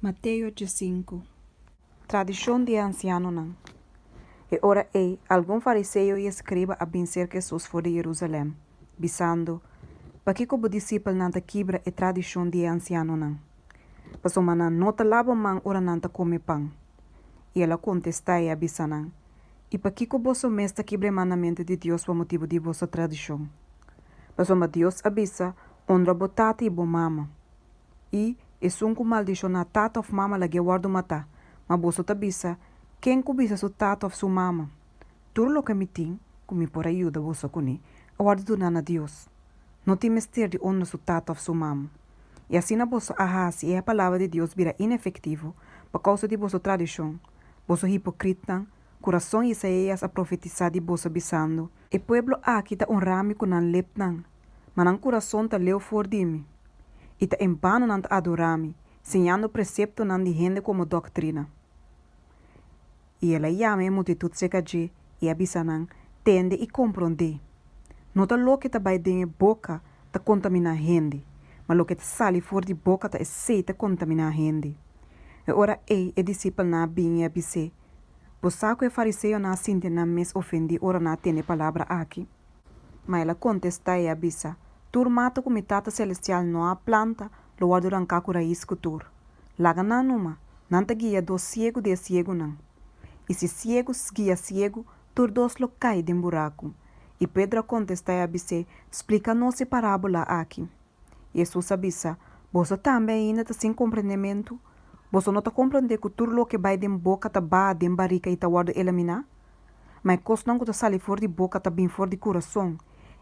Mateo 15. Tradishon di e ansianonan. E ora ei, algun fariseo i eskriba a bin serka Hesus for di Yerusalèm, bisando, Pakiko bo disipelnan ta kibra e tradishon di e ansianonan? Pasobra nan no ta laba man ora nan ta kome pan. I el a kontestá i a bisa nan, I pakiko boso mes ta kibra e mandamentu di Dios pa motibu di boso tradishon? Pasobra Dios a bisa, Onra bo tata i bo mama. I esun ku maldishoná tata òf mama lag'é wòrdu matá. Ma boso ta bisa, Ken ku bisa su tata òf su mama, Tur loke mi tin ku mi por a yuda boso kuné a wòrdu duná na Dios, no tin mester di onra su tata òf su mama. I asina boso a hasi e palabra di Dios bira inefektivo pa kousa di boso tradishon, boso hipokritnan, ku rason Isaías a profetisá di boso bisando, E pueblo aki ta onra mi ku nan lepnan, ma nan kurason ta leu for di mi, i ta en bano nan ta adorá mi, siñando preseptonan di hende komo doktrina. I el a yama e multitut serka dje i a bisa nan, Tende i komprondé, No ta loke ta bai den e boka ta kontaminá hende, ma loke ta sali for di boka ta esei ta kontaminá hende. E ora ei e disipelnan a bini i a bis'é, Bo sa ku e fariseonan a sinti nan mes ofendí ora nan a tende e palabra aki? Ma el a kontestá i a bisa, Tur mata ku mi Tata Selestial no a planta lo wòrdu ranká ku rais ku tur. Laga nan numa, nan ta guia dos siegu di e siegunan. I si siegu guia siegu, tur dos lo kai den buraku. I Pedro a kontestá i a bis'é, Splika nos e parábola aki. Hesus a bisa, Boso tambe ainda ta sin komprendementu? Boso no ta komprendé ku tur loke bai den boka ta baha den barika i ta wòrdu eliminá? Ma e kosnan ku ta sali for di boka ta bin for di kurason,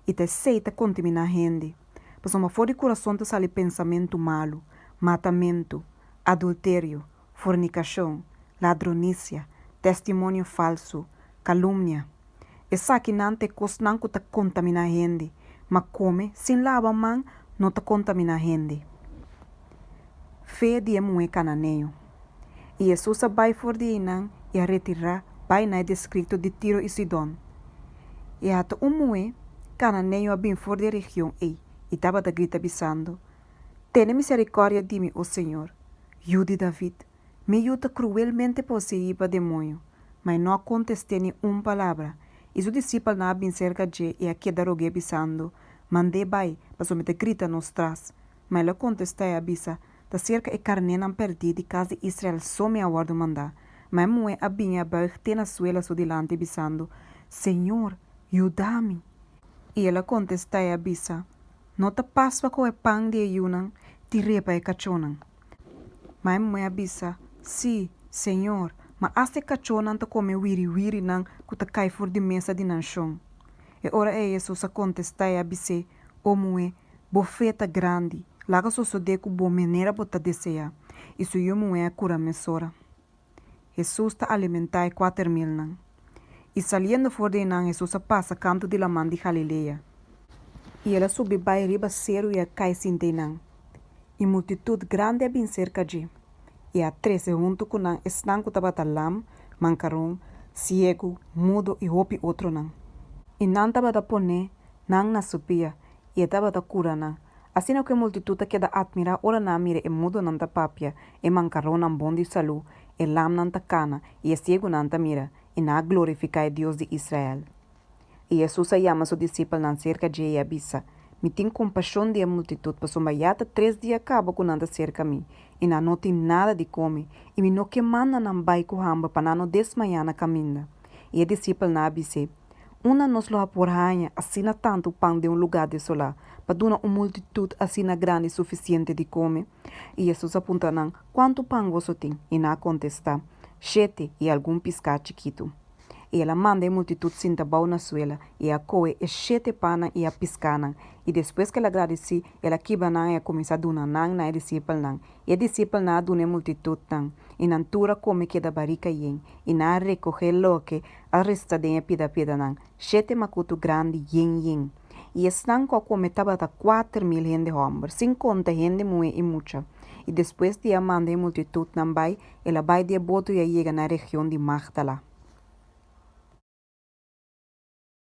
i ta esei ta kontaminá hende. Pasobra for di kurason ta sali pensamentu malu, matamentu, adulterio, fornikashon, ladronisia, testimonio falsu, kalumnia. Esakinan ta e kosnan ku ta kontaminá hende, ma kome sin laba man no ta kontaminá hende. Fe di e muhé kananeo. I Hesus a bai for di einan i a retirá bai na e distrikto di Tiro i Sidon. I ata un muhé kananeo a bin for di e region ei i tabata grita bisando, Tene miserikòrdia di mi, o Señor, Yu di David! Mi yu ta kruelmente poseí pa demoño. Ma e no a kontest'é ni un palabra. I su disipelnan a bin serka dje i a keda rog'é bisando, Mand'é bai, pasobra mi ta grita nos tras. Ma el a kontestá i a bisa, Ta serka e karnénan pèrdí di kas di Israel so mi a wòrdu mandá. Ma e muhé a bini a bùig te na suela su dilanti, bisando, Señor, yuda mi! I el a kontestá i a bisa, No ta pas pa kohe pan di e yunan tir'é pa e kachónan. Ma e muhé a bisa, Sí, Señor, ma asta e kachónan ta kome wiriwirinan ku ta kai for di mesa di nan shon. E ora ei Hesus a kontestá i a bis'é, O muhé, bo fe ta grandi, laga sosodé ku bo manera bo ta deseá. I su yu muhé a kura mesora. Hesus ta alimentá e kuater milnan. I saliendo for di einan Hesus a pasa kantu di laman di Galilea. I el a subi bai riba seru i a kai sinta einan. I multitut grandi a bin serka dje, i a trese huntu ku nan esnan ku tabata lam, mankaron, siegu, mudo i hopi otronan. I nan tabata pone nan na su pia, i e tabata kura nan. Asina ku e multitut a keda atmirá ora nan a mira e mudonan ta papia, e mankaronnan bon di salú, e lamnan ta kana i e siegunan ta mira, i nan a glorifiká e Dios di Israel. I Hesus a yama su disipelnan serka dje i a bisa, Mi tin kompashon di e multitut, pasobra ya ta tres dia kaba ku nan ta serka mi, i nan no tin nada di kome, i mi no ke manda nan bai ku hamber pa nan no desmayá na kaminda. I e disipelnan a bis'é, Unda nos lo a por haña asina tantu pan den un lugá desolá pa duna un multitut asina grandi sufisiente di kome? I Hesus a puntra nan, Kuantu pan boso tin? I nan a kontestá, Shete i algun piská chikitu. I el a manda e multitut sinta bou na suela, i a kohe e shete pannan i a piskánan, i despues ku el a gradisí, el a kibra nan i a kuminsá duna nan na e disipelnan, I e disipelnan a duna e multitutnan, i nan tur a kome keda barika yen, i nan a rekohé loke a resta den e pida-pidanan, shete makutu grandi yen yen. I esnan ku a kome tabata 4000 hende hòmber, sin konta hende muhé i mucha. I despues di a manda e multitutnan bai, el a bai di e boto i a yega na e region di Magdala.